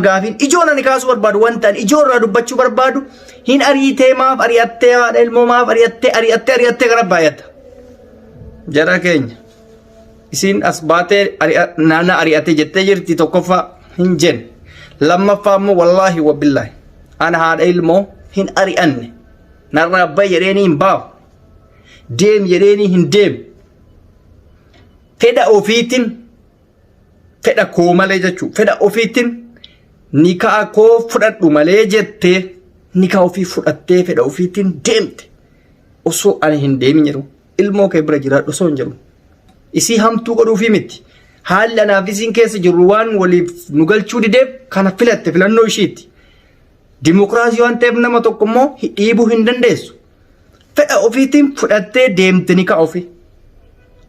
Gaafiin ijoon ani kaasuu barbaadu, wanta ani ijoo irraa dubbachuu barbaadu, hin ariitee, maaf ari'attee, haadha ilmoo maaf ari'attee, ari'attee, ari'attee gara baay'ata. Jara keenya, isiin as baatee naana ari'atee jettee jirti. Tokkoffaa hin jenne. Lammaffaa immoo wallaahi wabillaahi ana haadha ilmoo hin ari'anne. Narraa bayi jedheeni hin baafu. Deem jedheeni hin deemu. Fedha ofiitiin, fedha koo malee jechuun, fedha ofiitiin nikaa koo fudhadhu malee jettee nikaa ofii fudhattee fedha ofiitiin deemte. Osoo ani hin deemin jedhu, ilmoo kee bira jiraadhu osoo hin jedhu. Isii hamtuu godhuufii miti. Haalli anaaf isiin keessa jirru waan waliif nu galchuu dideef kana filatte, filannoo ishiiti. Dimokiraasii waan ta'eef nama tokko immoo dhiibuu hin dandeessu. Fedha ofiitiin fudhattee deemte nikaa ofii.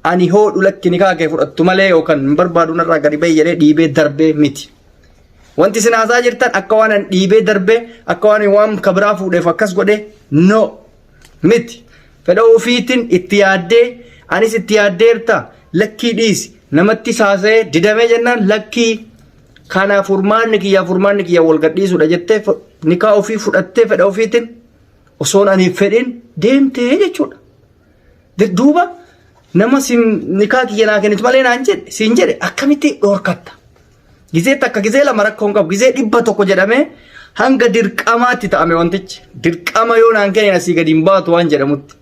Ani hoodhu, lakki, nikaa kee fudhattu malee yookaan hin barbaadu, narraa gadi bahi jedhee dhiibee darbee miti. Wanti isin haasaa jirtan akka waan an dhiibee darbee, akka waan waan kabiraa fuudheef akkas godhee, no, miti. Fedha ofiitiin itti yaaddee, anis itti yaaddeerta, lakkii dhiisi namatti saasa'ee didamee jennaan, lakkii kanaaf furmaanni kiyya wal gadhiisuudha jettee nikaa ofii fudhattee fedha ofiitiin osoon ani fedhin deemtee jechuudha. Duuba nama sin nikaa kiyya naa kennitu malee naan jedhe siin jedhe akkamitti dhorkatta? Gizee takka, gizee lama rakkoo hin qabu. Gizee 100 jedhamee hanga dirqamaatti ta'ame wantichi. Dirqama yoo naan kennin asii gadi hin baatu waan jedhamutti.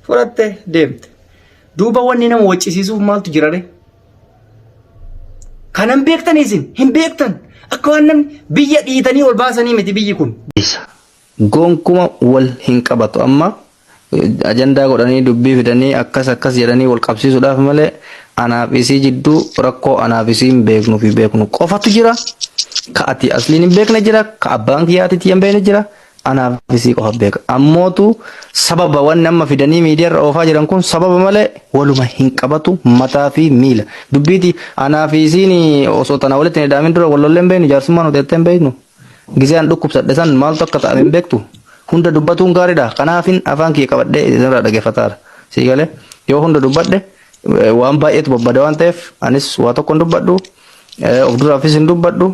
Fudhattee deemte. Duuba wanni nama waccisiisuuf maaltu jira ree? Kanan beektanii isin hin beektan. Akka waan namni biyya dhiitanii ol baasanii miti biyyi kun. Gonkuma wal hin qabatu. Amma ajandaa godhanii dubbii fidanii akkas akkas jedhanii wal qabsiisuudhaaf malee, anaaf isii jidduu rakkoo anaaf isii hin beeknu fi beeknu qofatu jira. Ka ati asliin hin beekne jira, ka abbaan kiyyaatitti hin beekne jira. Anaaf isii qofa beeka. Ammootu sababa wanni amma fidanii miidiyaarra oofaa jiran kun sababa malee waluma hin qabatu mataa fi miila. Dubbiiti anaa fi isiin osoo tana walitti hin hidhaamin dura wal lollee hin beeknu, jaarsummaa nuti jettee hin beeknu. Gizee an dhukkubsadhe san maaltu akka ta'ame hin beektu. Hunda dubbatuun gaariidha. Kanaafin afaan kiyya qabadhee isinirraa dhaggeeffataara. Sii galee, yoo hunda dubbadhe waan baay'eetu babbada waan ta'eef anis waa tokko hin dubbadhu. Of duraafis hin dubbadhu.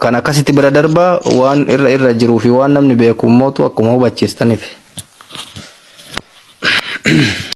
Kan akkasitti bira darbaa waan irra irra jiruu fi waan namni beeku immootu akkuma hubachiistaniif.